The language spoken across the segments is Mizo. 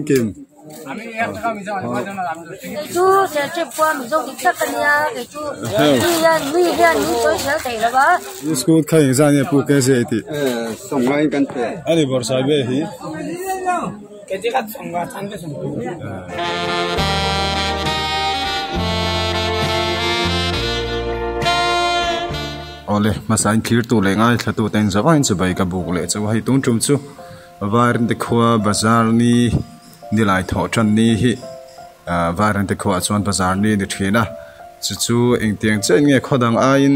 Kim. Kei chu Serchhip khua Mizo dik tak a nia, kei chu mi hian mi hian min sawi zel thei lo va. School kha engzah nge Pu KZ tih? Sawmngai kan pe. A ni Bawrhsai ve hi. Awle, hmasa in thlir tu leh ngaithla tu te engzah vangin chibai ka buk leh chauh a, hei tun tum chu Vairengte khua bazar ni nilai thawh tan ni hi ah Vairengte khuaah chuan bazar ni a ni thin a, chu chu engtiang chiah in nge khaw dang aiin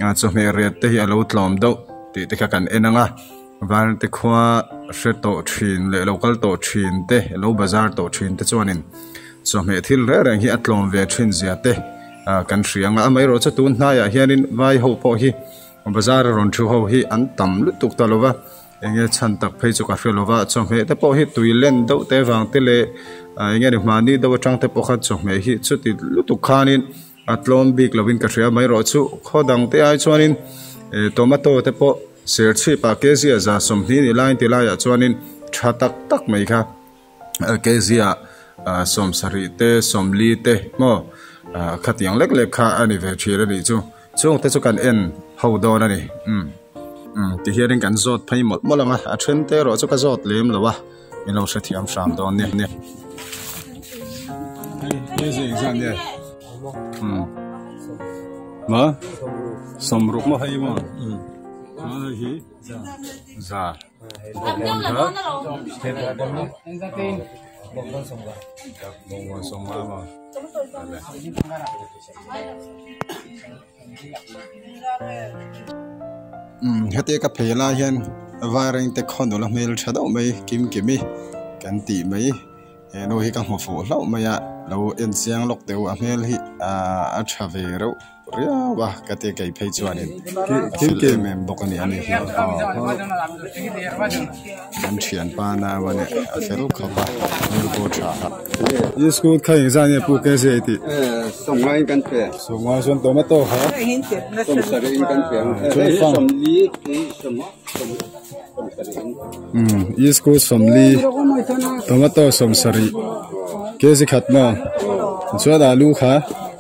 ah chawhmeh riat te hi a lo tlawm deuh tih te kha kan en ang a, Vairengte khua hre tawh thin leh lo kal tawh thin te lo bazar tawh thin te chuanin chawhmeh thil reng reng hi a tlawm ve thin zia te ah kan hria ang a, amaherawhchu tun hnaiah hianin vai ho pawh hi bazar a rawn thu ho hi an tam lutuk ta lo va. Enge chhan tak phei chu ka hre lo va, chawhmeh te pawh hi tui len deuh te vang te leh ah enge ni hmani deuh atang te pawh khan chawhmeh hi chuti lutuk khanin a tlawm bik lovin ka hria mai rawh chu khaw dang te ai chuanin eh tomato te pawh serchhip ah kg ah za sawmhnih ni laiin ti laiah chuanin tha tak tak mai kha kg ah ah sawmsarih te sawmli te maw ah khatiang lek lek kha a ni ve thin a nih chu. Chung te chu kan en ho dawn a ni umm umm ti hianin kan zawt phei mawlh mawlh ang a a then te erawh chu ka zawt lem lo a min lo hrethiam hram dawn nia nia umm ma sawmruk maw hei maw umm chuan hei hi za bawngkawn sawmnga maw Umm hetia ka phei lai hian vairengte khaw nula hmel tha deuh mai kim kimi kan tih mai he nu hi ka hmu fuh hlauh mai a lo en chiang lawk teh u a hmel hi ahh a tha ve reuh riau a ka ti kei phei chuanin a fel em em bawk a ni ani hi kan thianpa nau a nia a fel khawp a hmel pawh a tha a. School kha engzah nge Pu KZ tih? Sawmngai in kan pe. Sawmngai chuan tomato kha? Sawmsarih in kan pe. Chuan fang. Sawmli sawmsarih in. Um school sawmli tomato sawmsarih kg khat maw? Chuan alu kha?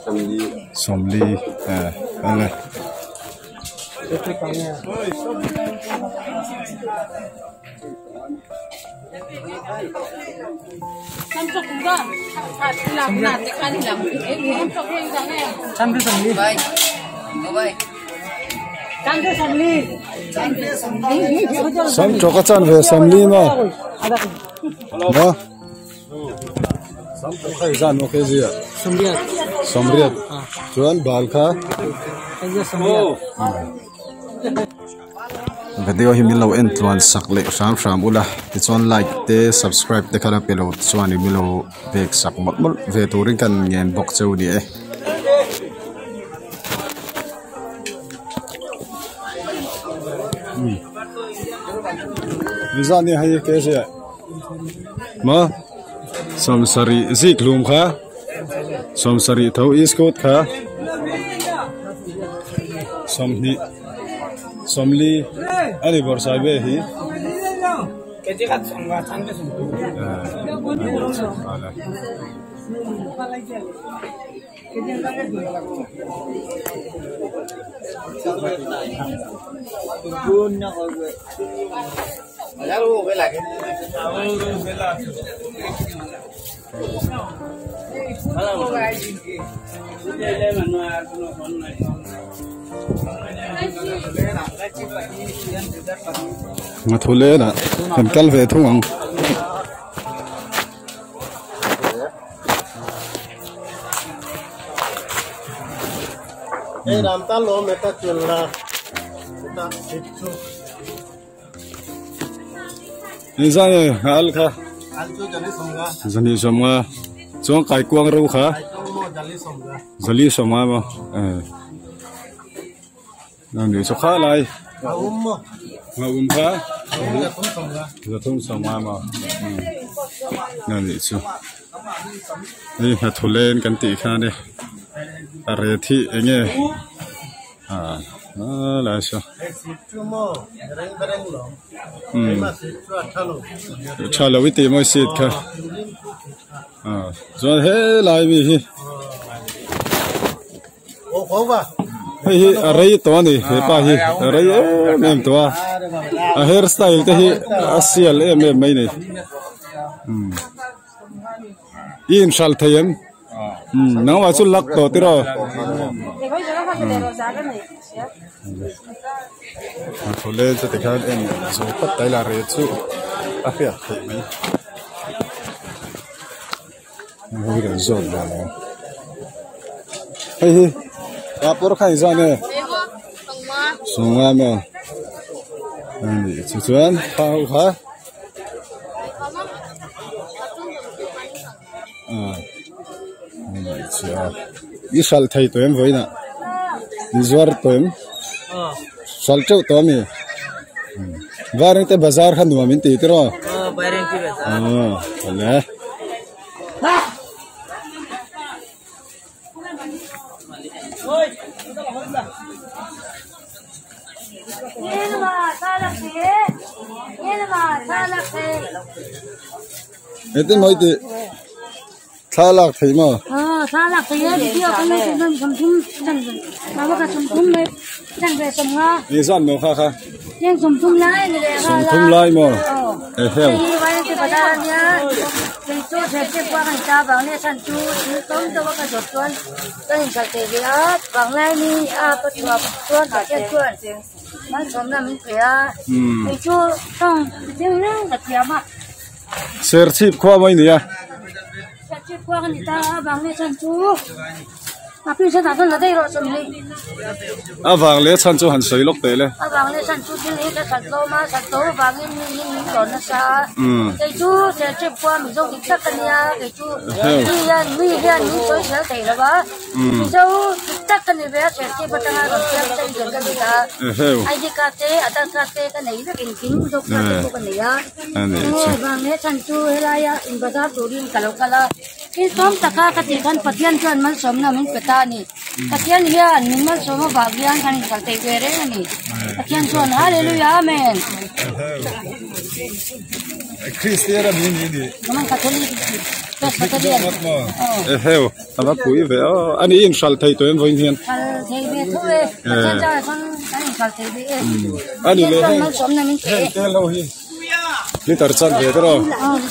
Sawmli. Sawmli eh ale. Sam tawk a chan ve Samli maw? Maw? Sam tawk kha i zan maw kg ah? Sawmriat. Chuan bal kha? Video hi min lo en tluan sak leh hram hram ula tichuan like te subscribe te kha la pe lo chuan i milo pek sak mawlh mawlh ve turin kan ngen bawk cheu ni e. Nizan ni hei ke zia ma sawmsarih zik hlum kha sawmsarih tho iskut kha sawmhnih sawmli a ni bawrhsai ve hi. Nghathu len ah kan kal ve thung ang. Engzah nge al kha zani sawmnga chuan kaikuang ro kha zali sawmnga maw eh ni chu kha lai a um kha zathum sawmnga maw ni chu hei hnathawh len kan tih khan e a ret hi eng nge ah lai saw tha lo i tih mawi seat kha. Chuan helai mi hi hei hi a rei tawh a ni he pa hi a rei em em tawh a a hair style te hi a sial em em mai a ni i inhralh thei em nangmah chu luck tawh tiraw. Thawleng chu tikhian en zo phawt ta ila reh chu a hriat theih mai. Hei kan zawt dan ang hei hi papawr kha engzah nge sawmnga maw a nih chu chuan pa ho kha i hralh thei tawh em vawiinah i zuar tawh em hralh teuh tawh a mi Vairengte bazar kha nuam in ti tiraw awle. Hetin mai tih thla lak thei maw? Thla lak thei e video kan lo tih dawn sawmthum chan ve ka sawmthum mai chan ve sawmnga. Ni zan maw kha kha? Heng sawmthum lai ni leh nghal a. Sawmthum lai maw? Eheu. Hei hi vai te bazar ania kei chu therte khua kan ta vang leh chhan chu thil tlawm deuh a ka zawt chuan kan inhralh thei ve a vanglai ni a ka chhuah chuan Pathian chuan malsawmna min pe a kei chu tawng deuh reng ka thiam a. Serchhip khua mai ni a. Serchhip khua ka ni ta a vang leh chhan chu. A vang leh chhan chu han sawi lawk teh le. A vang leh chhan chu thil hi ka that hlawm a, that tho vangin mi hi min tlawn nasa a. Kei chu Serchhip khua Mizo dik tak ka nia, kei chu mi hian mi hian min sawi zel thei lo va. Mizo dik tak ka ni ve a, Serchhip atanga rawn siam chei zel ka ni ta. ID card te, Aadhaar card te ka nei vek engkim Mizo card te pawh ka nei a. A vang leh chhan chu helaia in bazar turin ka lo kal a. Thil tlawm taka ka tih khan Pathian chuan malsawmna min pe ta a ni. Pathian hian min malsawm avang hian kan inkal theih ve reng a ni. Pathian chuan Hallelujah Amen. Kristian a ni ni ni. Roman Catholic Presbyterian. Eheu, a va pui ve aw. Ani in hral thei tawh em vawiin hian. Hral thei ve tho e. Pathian chuan chuan kan inkal thei ve e. Ani le Pathian chuan malsawmna min pe e. Heng tel ho hi. Liter chan ve te rawh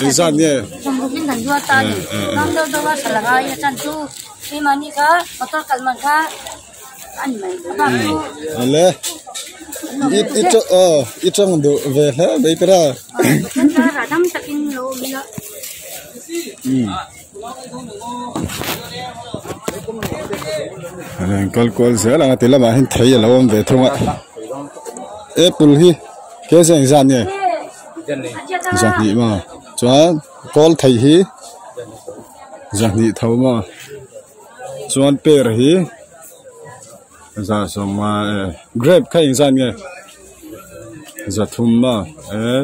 engzat nge? Sawmruk in kan zuar ta a ni. Ram deuh deuh a sal a ngai a chan chu keimahni kha motor kal man kha a ni mai a bak chu. Ale i i aw i tawng duh ve hle mai te ra. Pathian zar ah dam takin lo awm ila. An kal kual zel ang a ti lamah hian thei a lo awm ve thung a apple hi ke zeng zan nge zahnih maw chuan kawl thei hi zahnih tho maw chuan pear hi za sawma grape kha engzat nge zathum maw eh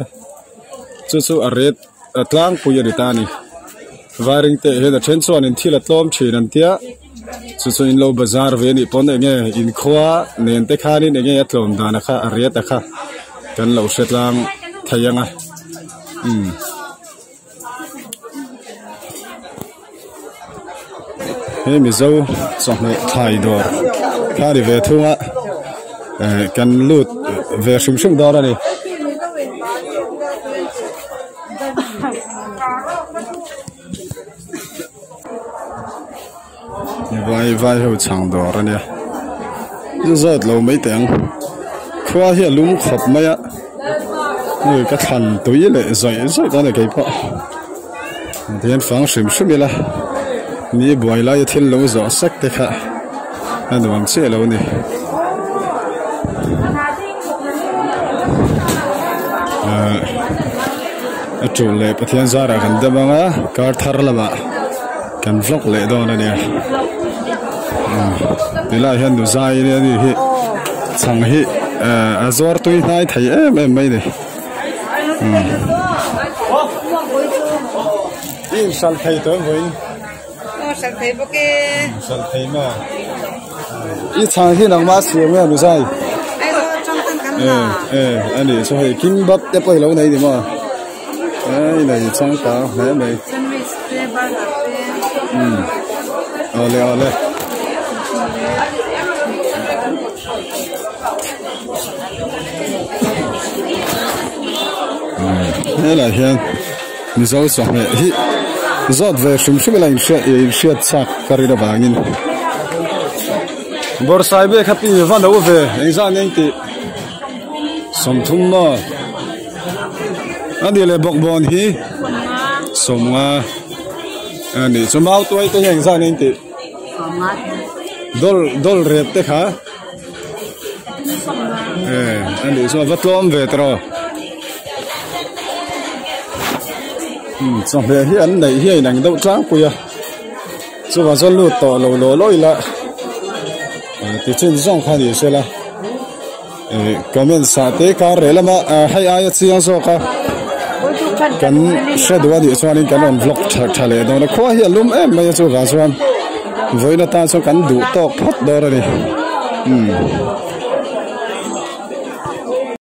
chu chu a red. A tlangpui a ni ta a ni vairing te hian a then chuan in thil a tlawm thin an tia chu chu in lo bazar ve anih pawn eng nge inkhua nen te khanin eng nge a tlawm dan a kha a riat a kha kan lo hre tlang thei ang a umm. He Mizo chawhmeh thlai dawr kha a ni ve thung a eh kan lut ve hrim hrim dawn a ni. Vai vai ho chhang dawr a nia zawt lo mai teh ang khua hi a lum khawp mai a hei ka thlan tui leh zawih zawih dawn a ni keipawh. Tihian fang hrim hrim ila ni buai laia thil lo zawh sek te kha a nuam chiah lo a ni. Ahh a tul leh Pathian zarah kan dam ang a kar thar lamah kan vlog leh dawn a nia tilaiah hian nu zai ania ni hi chhang hi ahh a zuar tui hnai thei em em mai a ni. I hralh thei tawh em vawiin? Aw hralh thei bawk e. Hralh thei maw? I chhang hi nangmah siam nge nu zai? Aizawl atang ten kan la. E a nih chu hei kimbap te pawh i lo nei ni maw? Ei nei changkang hle mai. Sandwich. Umm awle awle. Helai hian Mizo chawhmeh hi zawt ve hrim hrim ila inhriat chak ka rin avangin Bawrhsai ber kha pi va no ve engzah nen tih sawmthum maw a nih leh bawkbawn hi sawmnga a nih chu mau tuai te hi engzah nen tih dawl dawl rep te kha a nih chu a va tlawm ve tawh chawhmeh hi an neih hi a inang deuh tlangpui a. Chuvang chuan lut tawh lo law law ila ti chin zawng kha ni sela ih comment ah te kar reh lama hei aia chiang zawk a kan hre duh a nih chuanin kan rawn vlog tha tha leh dawn a khua hi a lum em mai a chuvang chuan vawiin atan chuan kan duh tawk phawt dawn a ni umm.